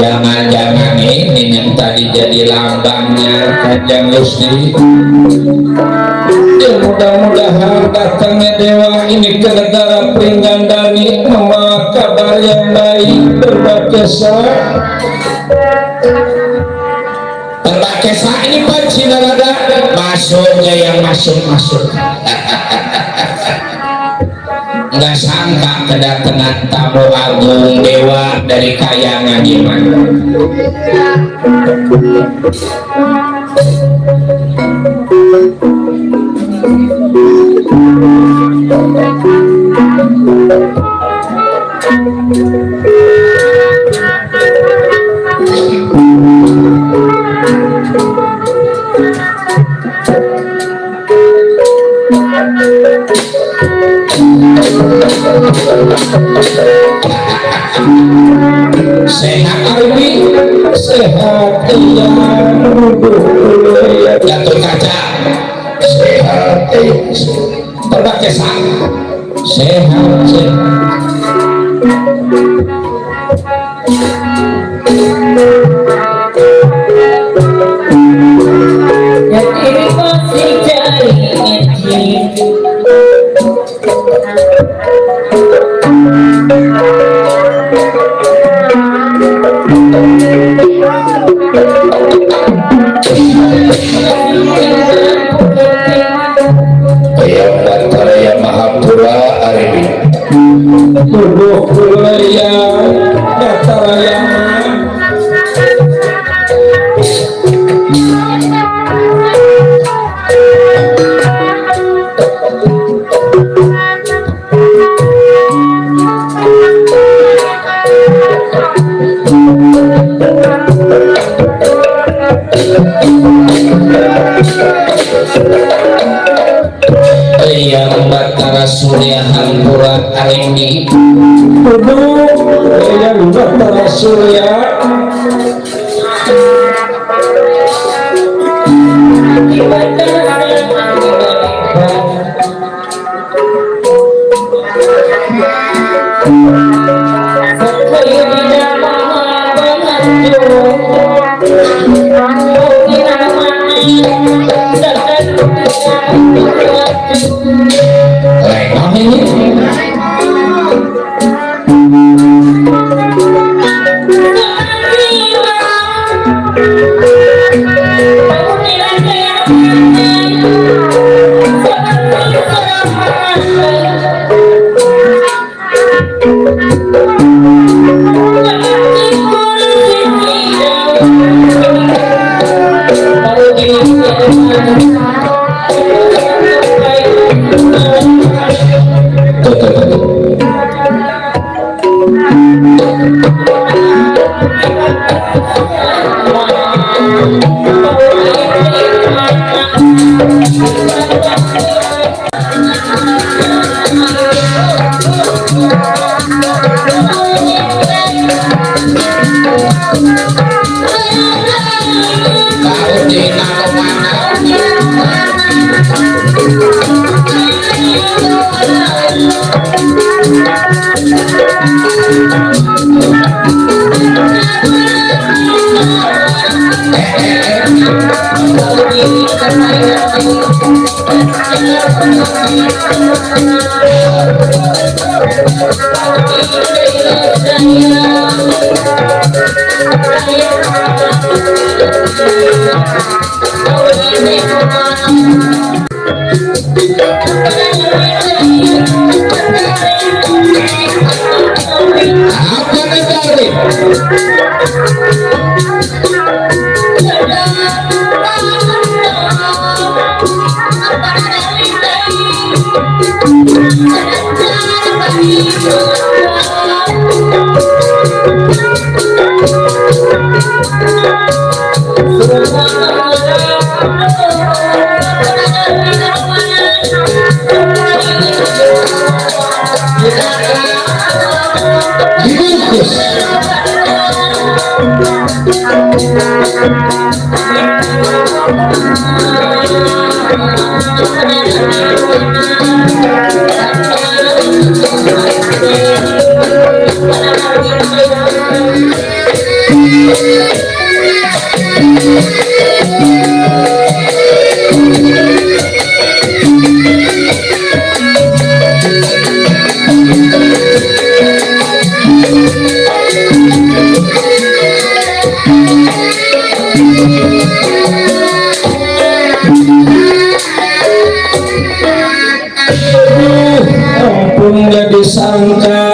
Jangan-jangan ini yang tadi jadi lambangnya Kanjeng Gusti. Ya mudah-mudahan datangnya dewa ini ke negara Pringgandani membawa kabar yang baik berbakesa. Berbakesa ini panci nada masuknya yang masuk-masuk. Nggak sangka kedatangan tamu agung dewa dari Kayangan Iman. Sehat Arbi, sehat iya, jatuh kaca, sehat berbakesa, sehat yang ini masih jadi yang Bataraya Mahapura Arbi tubuh kulaya Bataraya yang Batara Surya Hampura Arbi tubuh yang Batara Surya dibungkus Ampun gak disangka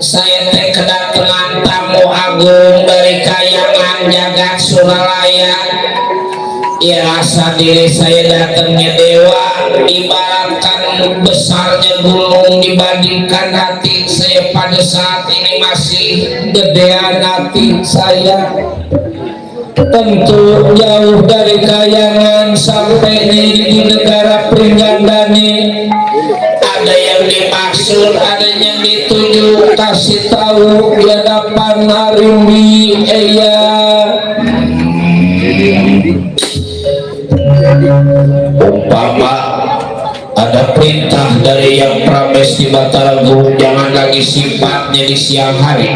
saya teh kedatangan tamu agung dari kayangan jagat Suralaya. Ya rasa diri saya datangnya dewa, ibaratkan besarnya gunung dibandingkan hati saya pada saat ini masih gedean hati saya. Tentu jauh dari kayangan sampai di negara Pringgandani. Ada yang dimaksud, ada yang dituju, kasih tahu di hadapan Harimbi umpama ada perintah dari Yang Pramesti Bataragung, jangan lagi sifatnya di siang hari,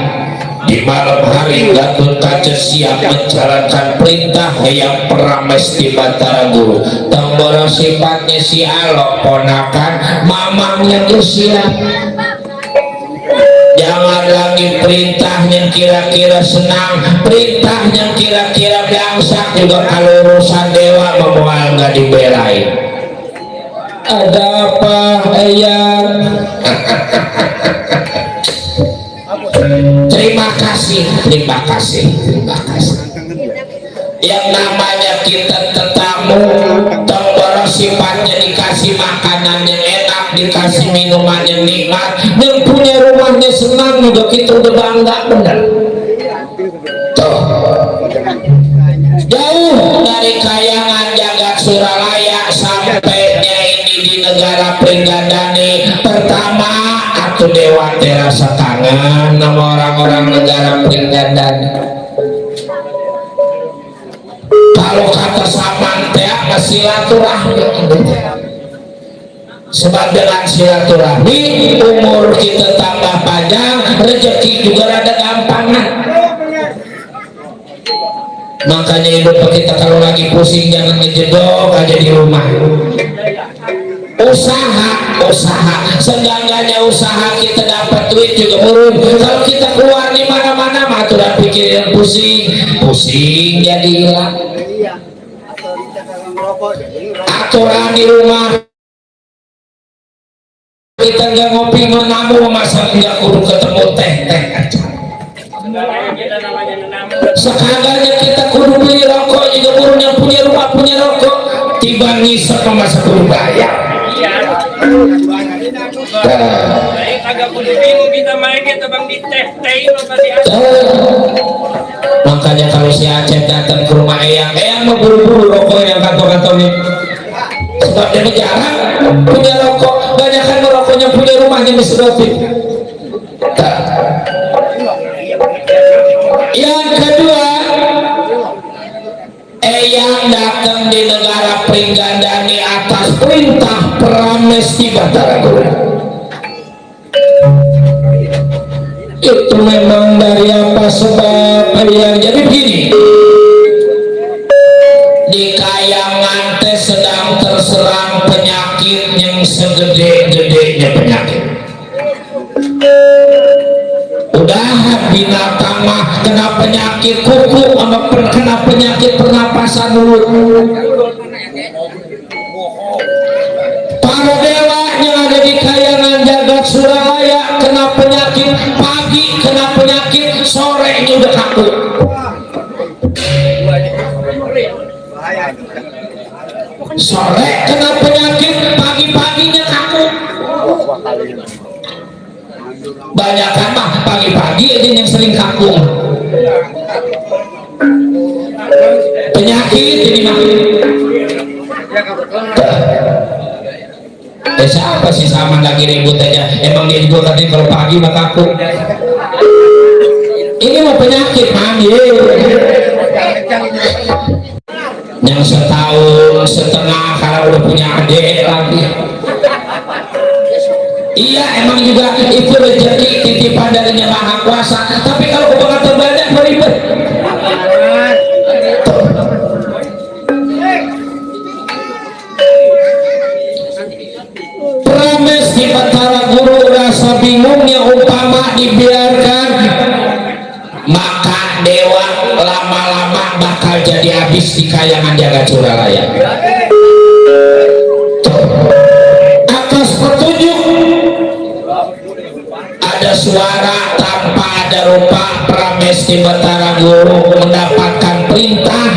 di malam hari Gatot Kaca siap menjalankan perintah Yang Pramesti Bataragung. Tambora sifatnya si Alok ponakan mamangnya siap. Jangan lagi perintahnya kira-kira senang, perintahnya kira-kira bangsa juga kalau urusan dewa memual nggak dibelain. Ada apa ayat? Terima kasih. Yang namanya kita tetamu, tambah sifatnya dikasih makanan yang enak, dikasih minuman yang nikmat, yang punya rumahnya senang juga kita udah bangga bener. Tuh, jauh dari kayangan jagat Suralaya sampainya ini di negara Pringgandani. Pertama aku dewa terasa kangen sama orang-orang negara Pringgandani. Kalau kata samantea silaturahmi, sebab dengan silaturahmi umur kita tambah panjang, rezeki juga rada gampangan. Makanya hidup kita kalau lagi pusing jangan ngejedok aja di rumah. Usaha, seenggaknya usaha kita dapat duit juga murun. Kalau kita keluar di mana-mana mah tuh udah pikirin pusing jadi hilang. Aturan di rumah kita nggak ngopi menamu, masa nggak kudu ketemu teh sekadangnya kita kudu beli rokok juga burung yang punya rumah punya rokok tiba ngisep masa kudu bayar. Makanya kalau si Aceh datang ke rumah Eyang mau buru-buru rokok yang kantong-kantongnya, sebab dia jarang punya rokok, banyak kan rokoknya punya rumahnya disedotin. Yang kedua, Eyang datang di negara Pringgandani atas perintah Pramesti Bataragung. Itu memang dari apa sebab Eyang jadi begini. Di kayangan teh sedang terserang penyakit yang segede-gedenya penyakit. Udah binatang mah kena penyakit kuku sama kena penyakit pernapasan mulut. Para dewa yang ada di kayangan jagat Suralaya kena penyakit, pagi kena penyakit, sore ini udah takut. Sore kena penyakit, pagi-paginya takut. Banyak kan mah pagi-pagi aja yang sering kagum penyakit jadi makin. Siapa sih sama lagi ribut aja, emang dia juga tadi kalau pagi mah takut. Ini mah penyakit manggil. yang setahun setengah kalau udah punya adik lagi. Iya, emang juga itu rezeki titipan dari Yang Maha Kuasa, tapi kalau kebangetan terbanyak ribet. Prames di Batara Guru rasa bingungnya umpama dibiarkan, maka dewa lama-lama bakal jadi habis di kayangan jagat Suralaya. Atas petunjuk ada suara tanpa ada rupa, Prames di Batara Guru mendapatkan perintah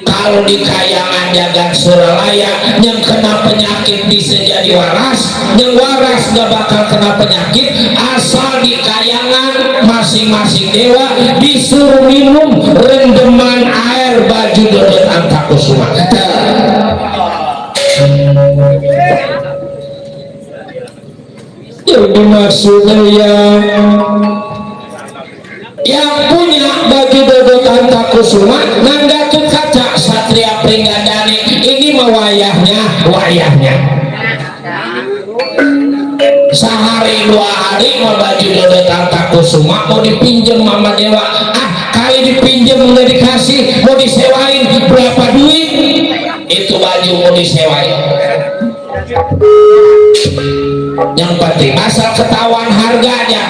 kalau di kayangan jagat Suralaya yang kena penyakit bisa jadi waras, yang waras gak bakal kena penyakit asal di kayangan masing-masing dewa disuruh minum rendeman air baju dodot Antakusuma. Jadi maksudnya yang punya baju dodot Antakusuma Nanggatut Kaca Satria Pringgadani ini wayahnya sehari dua hari mau baju dodot Antakusuma mau dipinjem sama dewa, kali dipinjem udah dikasih, mau disewain berapa duit itu baju mau disewain. Yang penting asal ketahuan harganya,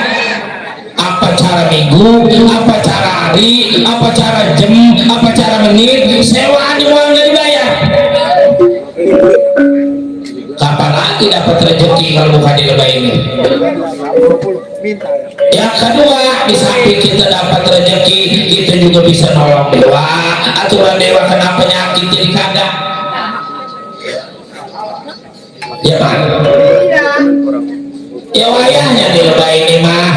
apa cara minggu, apa cara hari, apa cara jam, apa cara menit, sewaan uang nggak dibayar. Kapan lagi dapat rezeki kalau bukan di lebah ini? Yang kedua, di samping kita dapat rezeki, kita juga bisa nolong dewa. Aturan dewa kena penyakit jadi kagak. Ya kan? Ya wayahnya di lebah ini mah.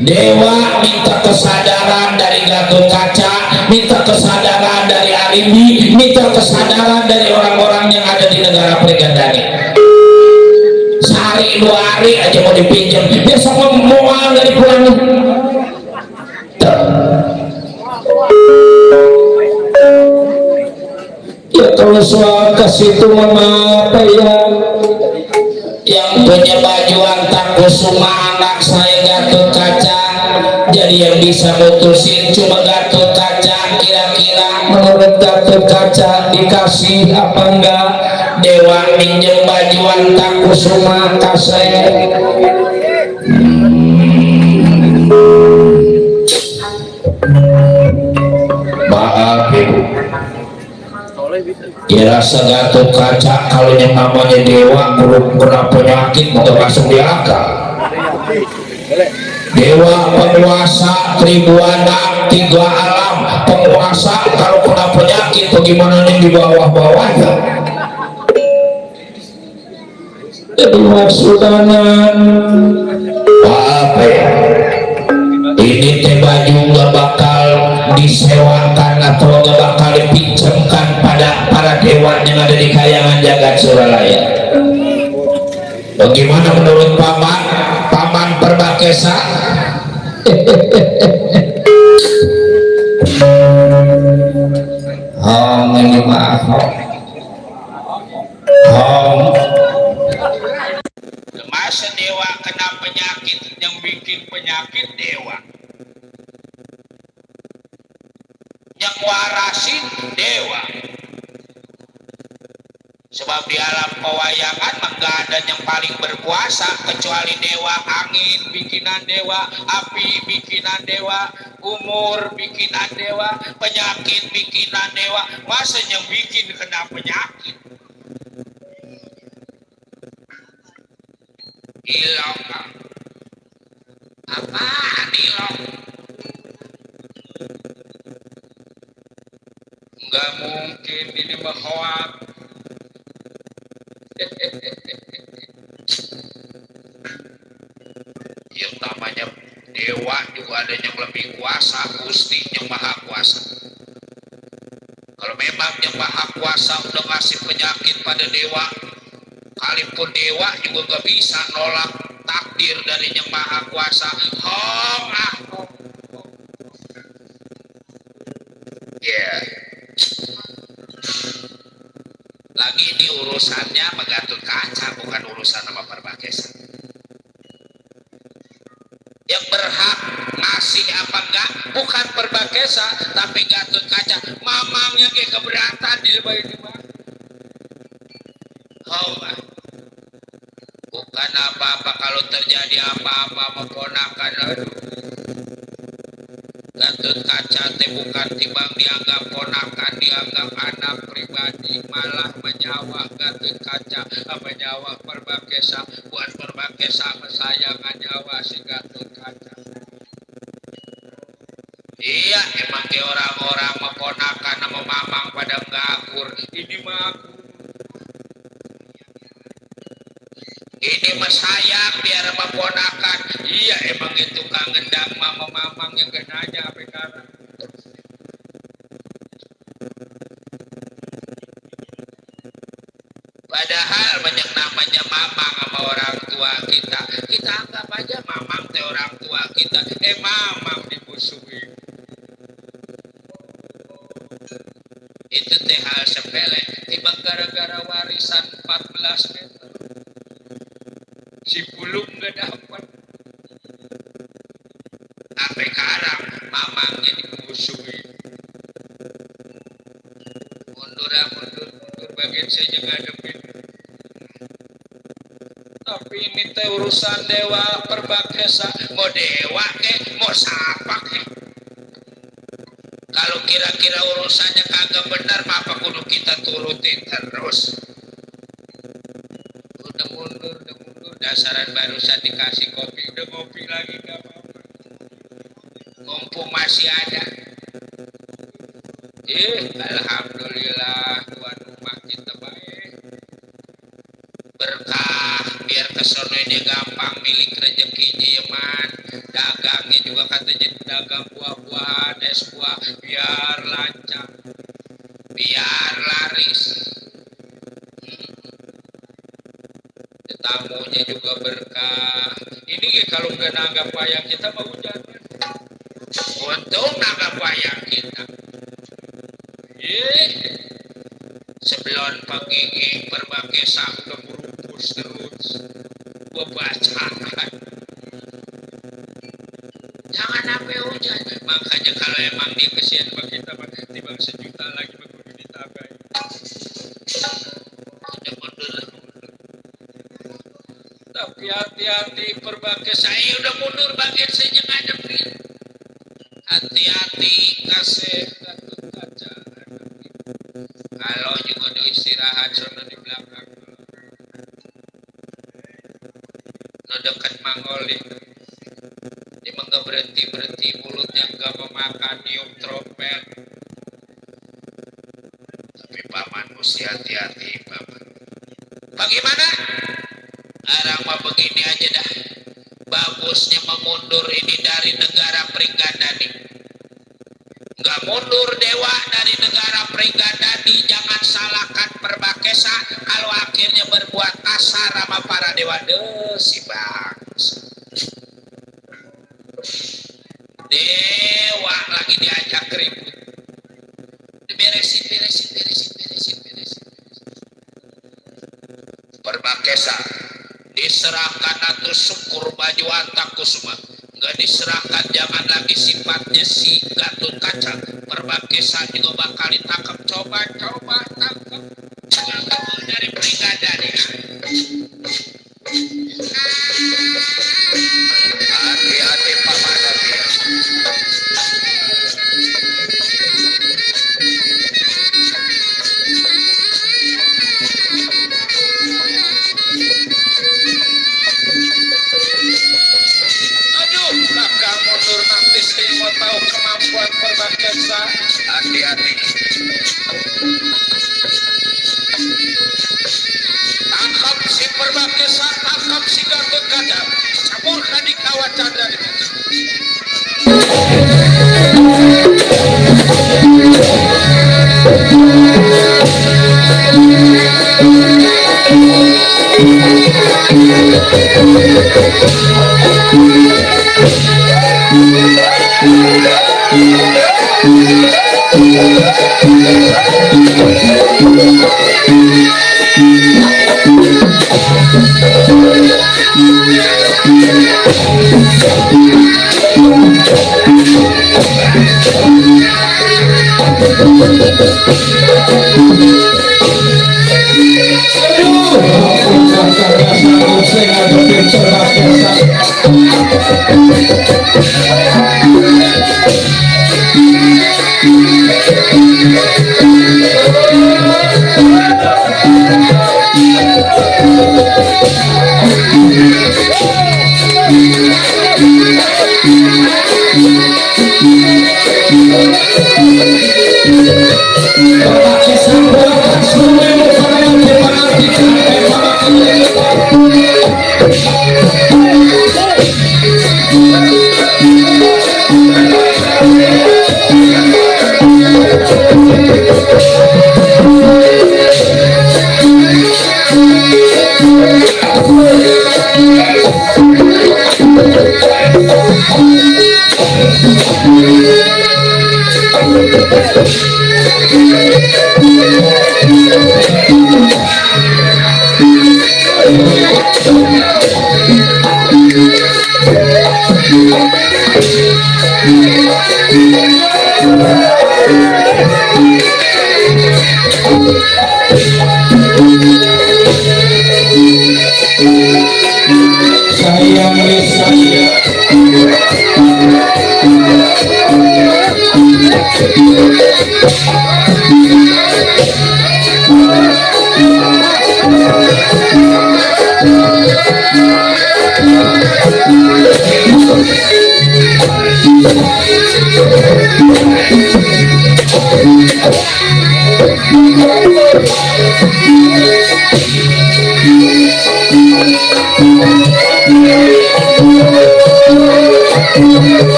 Dewa minta kesadaran dari Gatut Kaca, minta kesadaran dari Arimbi, minta kesadaran dari orang-orang yang ada di negara Pringgadani. Sehari dua hari aja mau dipinjam, dia sama mual dari pulang. Ya kalau soal ke situ apa ya? Yang punya baju Antakusuma anak saya Gatut Kaca, jadi yang bisa mutusin cuma Gatut Kaca. Kira-kira menurut Gatut Kaca dikasih apa enggak dewa minjem baju Antakusuma ke saya? Maaf ibu, ya rasa Gatut Kaca kalau yang namanya dewa belum kena penyakit udah masuk di akal. Dewa penguasa tribuana tiga alam, penguasa kalau kena penyakit bagaimana yang di bawah-bawahnya? Jadi maksudnya apa ya? Ini teh baju gak bakal disewakan atau gak bakal dipinjamkan pada para dewa yang ada di kayangan jagat Suralaya. Bagaimana menurut paman Perbakesa? Ini mah masa dewa kena penyakit, yang bikin penyakit dewa, yang warasin dewa. Sebab di alam pewayangan enggak ada yang paling berkuasa kecuali dewa. Angin bikinan dewa, api bikinan dewa, umur bikinan dewa, penyakit bikinan dewa. Masa yang bikin kena penyakit? Ilong apaan ilong? Nggak mungkin ini mah hoak. Yang namanya dewa juga ada yang lebih kuasa, Gusti yang Maha Kuasa. Kalau memang yang Maha Kuasa udah ngasih penyakit pada dewa, kalipun dewa juga gak bisa nolak takdir dari yang Maha Kuasa. Ya lagi ini urusannya Gatot Kaca, bukan urusan sama Perbakesa. Yang berhak ngasih apa enggak bukan Perbakesa tapi Gatot Kaca. Mamangnya kayak keberatan di lebay ini mah. Oh, bukan apa-apa kalau terjadi apa-apa memponakan. Aduh, Gatot Kaca teh bukan timbang dianggap ponakan, dianggap anak pribadi, malah menyawa Gatot Kaca, menyawa Perbakesa. Buat Perbakesa mensayangan nyawa si Gatot Kaca. Iya, emang ke orang-orang memponakan sama mamang pada ngakur. Ini mah ini mah sayang biar memponakan. Iya, emang itu kangen dang mama mamang yang genanya apa sekarang. Padahal banyak namanya mamang sama orang tua kita. Kita anggap aja mamang teh orang tua kita. Mamang dimusuhi. Itu teh hal sepele. Tiba gara-gara warisan 14 meter. Si Pulung gak dapat. Sampai sekarang mamangnya dimusuhi. Mundur bagian saja ngadepin. Tapi ini teh urusan dewa Perbakesa. Mau dewa ke, mau siapa ke. Kalau kira-kira urusannya kagak benar, apa kudu kita turutin terus. Udah mundur, dasaran barusan dikasih kopi, udah ngopi lagi gak apa-apa. Mumpung masih ada. Alhamdulillah tuan rumah kita baik. Berkah, biar kesono ini gampang milik rezekinya ya man. Dagangnya juga katanya dagang buah-buahan, es buah, biar lancar, biar laris. Tamunya juga berkah. Ini kalau nggak nanggap wayang kita mau hujan. Untung nanggap wayang kita. Sebelum pagi Perbakesa udah merupus terus. Gua bacaan. Jangan sampai hujan. Makanya kalau emang dia kesian sama kita, timbang sejuta lagi kudu ditabai. Udah mundur. Tapi hati-hati Perbakesa. Udah mundur bagian saya ngadepin. Hati-hati kasih Gatot Kaca. Kalau juga ada istirahat sono di belakang. No dekat Mangoli. Dia enggak berhenti mulutnya enggak memakan niup trompet. Tapi paman mesti hati-hati paman. Bagaimana? Arang mah begini aja dah. Bagusnya memundur ini dari negara Pringgandani. Enggak mundur dewa dari negara Pringgandani. Jangan salahkan Perbakesa kalau akhirnya berbuat kasar sama para dewa. Si bangsa. Dewa lagi diajak ribut. Beresin. Perbakesa diserahkan atau syukur baju antaku semua. Nggak diserahkan, jangan lagi sifatnya si Gatot Kaca. Perbakesa juga bakal ditangkap. Coba tangkap dari Pringgandani. Hati-hati paman. Mundur nanti saya mau tahu kemampuan Perbakesa. Hati-hati. Tangkap si Perbakesa, tangkap si Gatot Kaca. Campurkan di kawat Chandra. Pakai sambal sungai para pengantin sampai sayang sayang.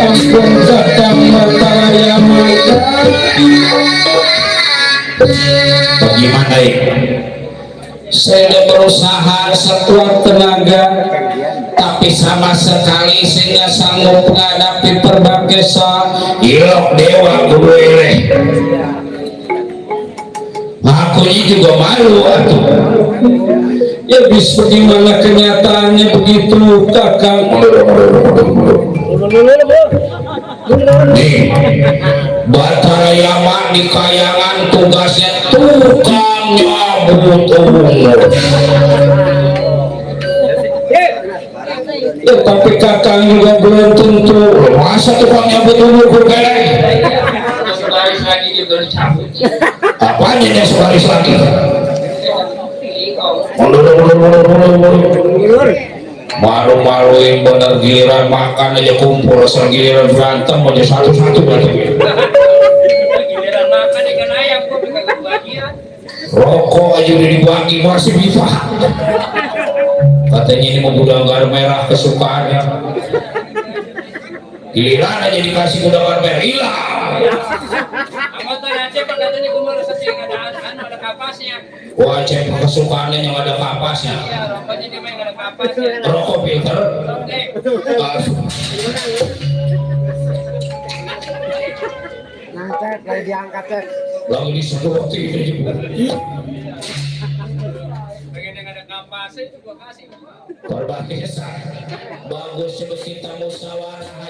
Ampun datang Mataraya Mangga. Bagaimana ya? Saya sudah berusaha sekuat tenaga, tapi sama sekali saya nggak sanggup menghadapi berbagai soal. Ilok dewa guru ini. Aku ini juga malu atuh. Ya bisa bagaimana kenyataannya begitu kakang. Nih, Batara Yaman di Kayangan tugasnya tukang nyabut umur. Ya tapi kakang juga belum tentu. Masa tukang nyabut umur bergerak? Sebaris lagi juga dicabut. Apanya yang sebaris lagi? Malu-maluin bener, giliran makan aja kumpul, giliran berantem aja satu-satu berarti. Giliran makan ikan ayam kok juga kebagian. Rokok aja udah dibagi masih bisa. Katanya ini mau gudang garam merah kesukaannya. Giliran aja dikasih gudang garam merah hilang. Anggota Aceh katanya kumpul setiap ada kapasnya. Wah, Aceh kesukaannya yang ada kapasnya. Iya, rokoknya dia main ada kapasnya. Rokok filter. Nanti lagi diangkat cek. Lagi disedot itu juga. Pengen yang ada kapasnya itu gua kasih. Korban desa bagus sebut kita musyawarah